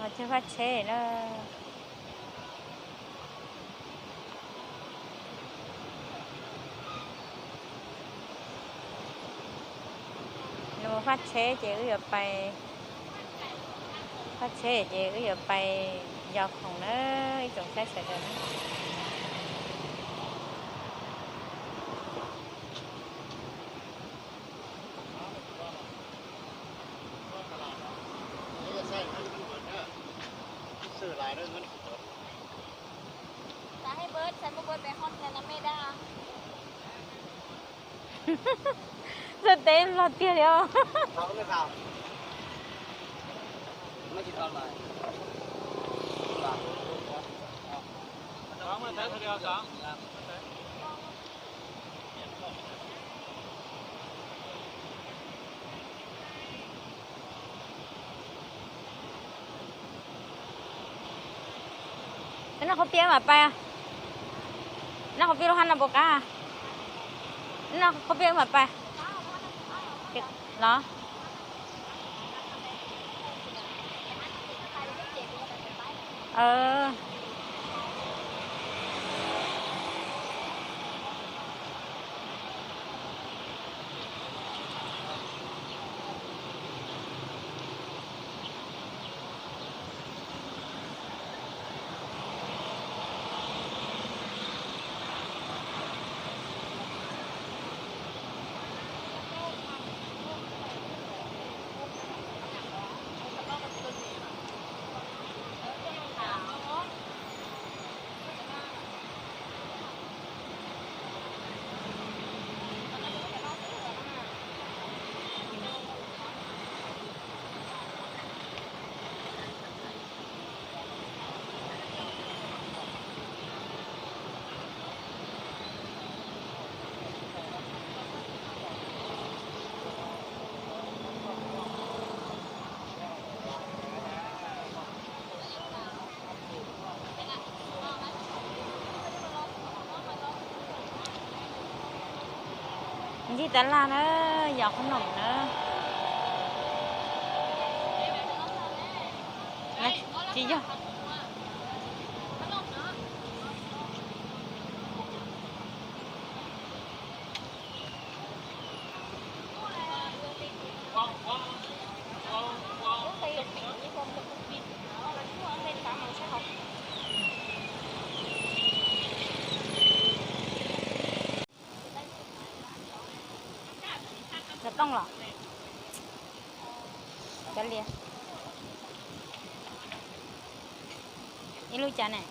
Cog fab tsheb na. Nws mus fab tsheb ces wb yuav pais, fab tsheb ces wb yuav pais yos khoom na, ib tsoom saib sawv daws na. Txawj teb los tiag li os. Noj qhov piaj mam pais. Noj qhov piaj lub hab no puas qab? Noj qhov piaj mam pais los. Ncig tab laj na, yos qhob noom na. Tsis yog. Cov tooj los? Cov lias? Ib lub cas ne?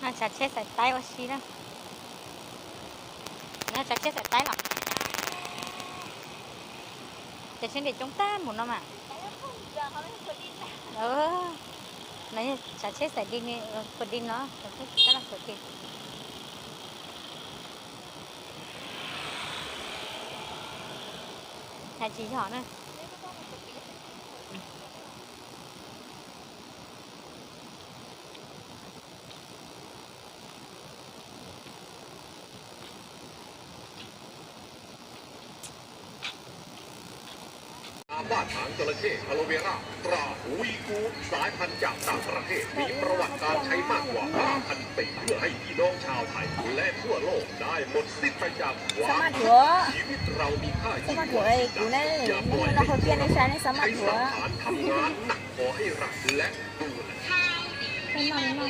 Tsav tsheb xaiv taib ua si na. Tsav tsheb xaiv taib los? Cov tsheb nres coob tag mus no mas. No yog tsav tsheb xaiv di, pus di no, tab los pus di. Hais tsis yog na. Yam บ้านหางจระเข้ อะโลเวรา ตราวีกูด สายพันธุ์จากต่างประเทศ มีประวัติการใช้มากกว่า ห้าพัน ปี เพื่อให้พี่น้องชาวไทย และทั่วโลกได้หมดสิ้นไปจากความทุกข์ ชีวิตเรามีค่ายิ่งกว่าสิ่งใด อย่าปล่อยให้ตัวเราใช้สังขารทำงานหนักพอให้รักและดูแล ข่าวดีมีมาเพื่อ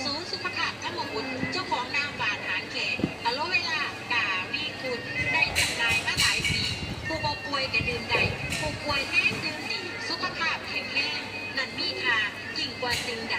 สูนย์สุขภาพธรรมบุตร เจ้าของน้ำหวานหางแขก อะโลเวรา กาวีกูด ได้จำหน่ายมาหลายปี ผู้บ่ป่วยก็ดื่มได้ ผู้ป่วยแฮงดื่มดี สุขภาพแข็งแรง นั่นมีค่ายิ่งกว่าสิ่งใด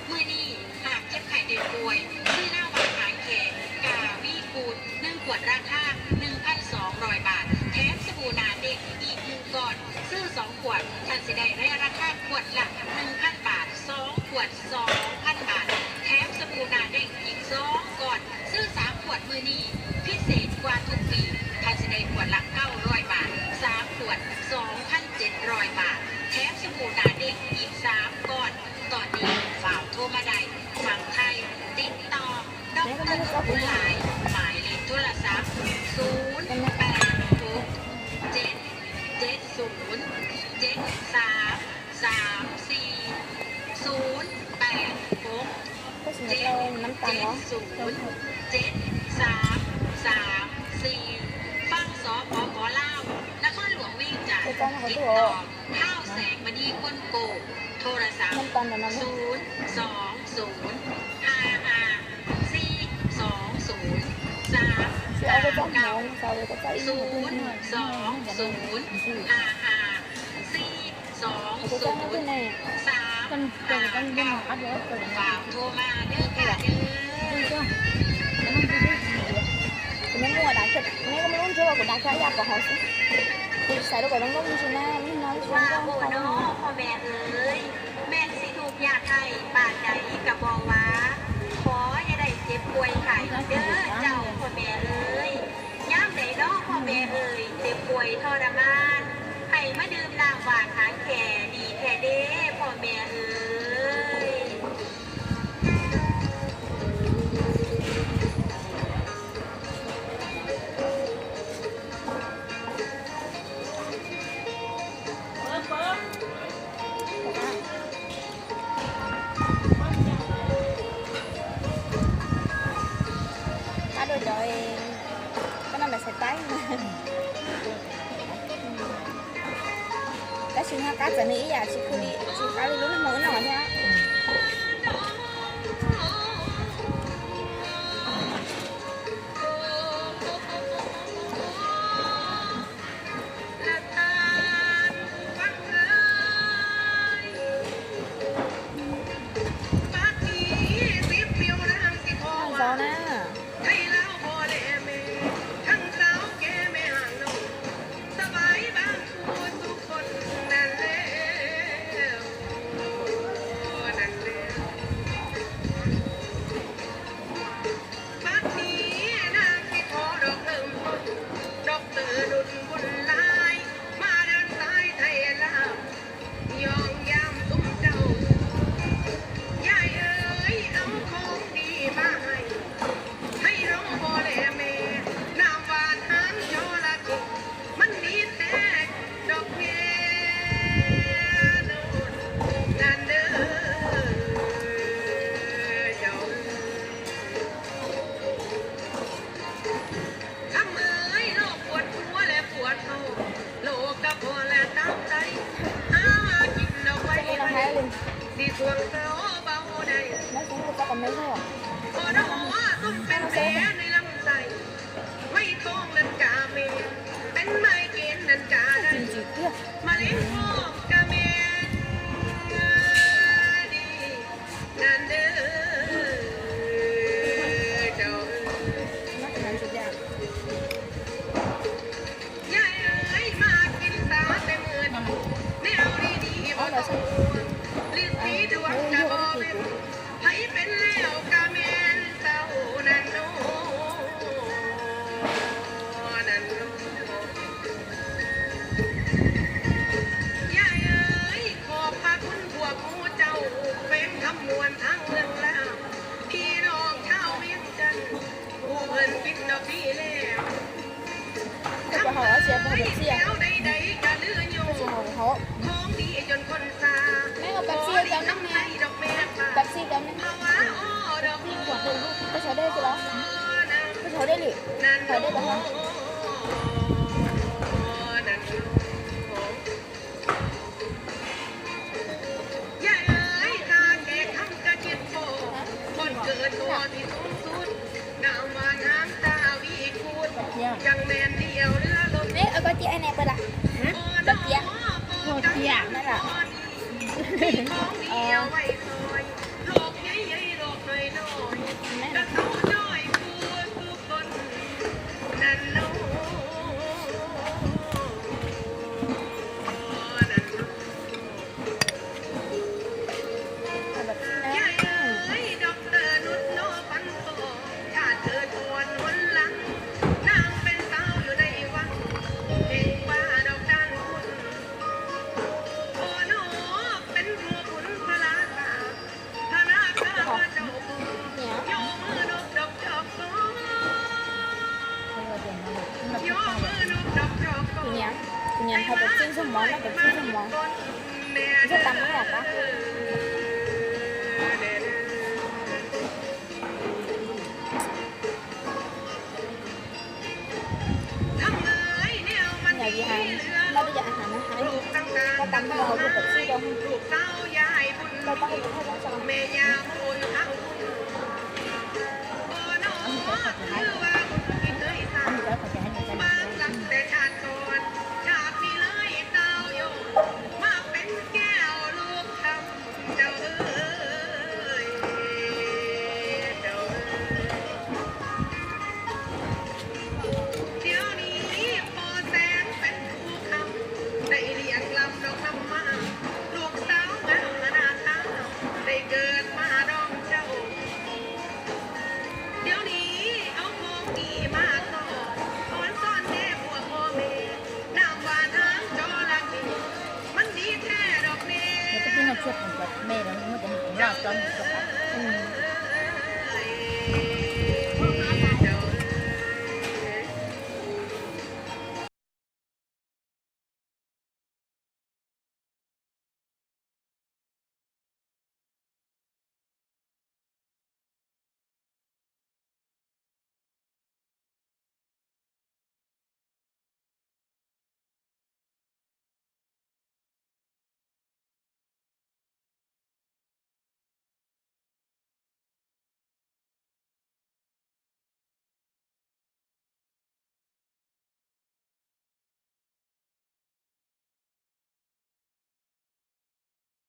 มื้อนี้หากเจ็บไข้ได้ป่วย ซื้อน้ำหวานหางแขก กาวีกูด หนึ่งขวดราคา หนึ่งพันสองร้อยบาท แถมสบู่หน้าเด้งอีกหนึ่งก้อน ซื้อสองขวด ท่านสิได้ในราคาขวดละ หนึ่งพันบาท สองขวด สองพันบาท แถมสบู่หน้าเด้งอีกสองก้อน ซื้อสามขวดมื้อนี้ พิเศษกว่าทุกปี ท่านสิได้ขวดละ เก้าร้อยบาท สามขวด สองพันเจ็ดร้อยบาท แถมสบู่หน้าเด้งอีกสามก้อน ตอนนี้ฟ้าวโทรมาได้ ฝั่งไทย ติดต่อ ดอกเตอร์ บุญหลาย หมายเลขโทรศัพท์ ศูนย์แปดหกเจ็ดเจ็ดศูนย์เจ็ดสามสามสี่ ศูนย์แปดหกเจ็ดเจ็ดศูนย์เจ็ดสามสามสี่ ฟัง สปป ลาว นครหลวงเวียงจันทน์ ติดต่อ ท้าวแสงมณีคนโก โทรศัพท์ ศูนย์สองศูนย์ห้าห้าสี่สองศูนย์สามเก้าเก้า ศูนย์สองศูนย์ห้าห้าสี่สองศูนย์สามห้าเก้า ฝากโทรมาเด้อค่ะเด้อ Neb muaj dav thiab, neb muaj lub ntsiab uas kuv dav thiab yam kom hauv xwb. Kuv xaiv rau kom zoo nkauj me ntsis na, me no ib suab nkauj nqaij no. พ่อแม่เอ๋ย แม่นสิทุกข์ยากไร้ปานใดก็บ่ว่า ขออย่าได้เจ็บป่วยไข้เด้อเจ้าพ่อแม่เอ๋ย ยามใดน้อพ่อแม่เอ๋ย เจ็บป่วยทรมาน ให้มาดื่มน้ำหวานหางแข่ดีแท้เด้พ่อแม่เอ๋ย Qab dua cov, koj noj ntawm xaiv taib. Tab sis noj qab txawv nws ib yam tsis khw li, tsis qab li lub noj hmo wb noj thiab. Noj zaub na. Tsis hauv Pepsi, tsis hauv hauv. Meb ua Pepsi rau neeg, Pepsi rau neeg. Koj tsis hauv dej tsis los? Koj tsis hauv dej li? Hauv dej los. Neb, koj ciaj ne pab lam? Koj ciaj. Koj ciaj na lam. Kuv nyiam, kuv nyiam hais Pepsi ntxuag mov no, Pepsi ntxuag mov. Ntxuag tas mov los qab. Nyiam vim hais, noj tej yam ahav no heev, koj tas mov los kuv Pepsi rau. Koj tau hais lus thaj zog tso. Tus tib neeg tsis pom cov me los muab cov me pom loj tso mus rau qab.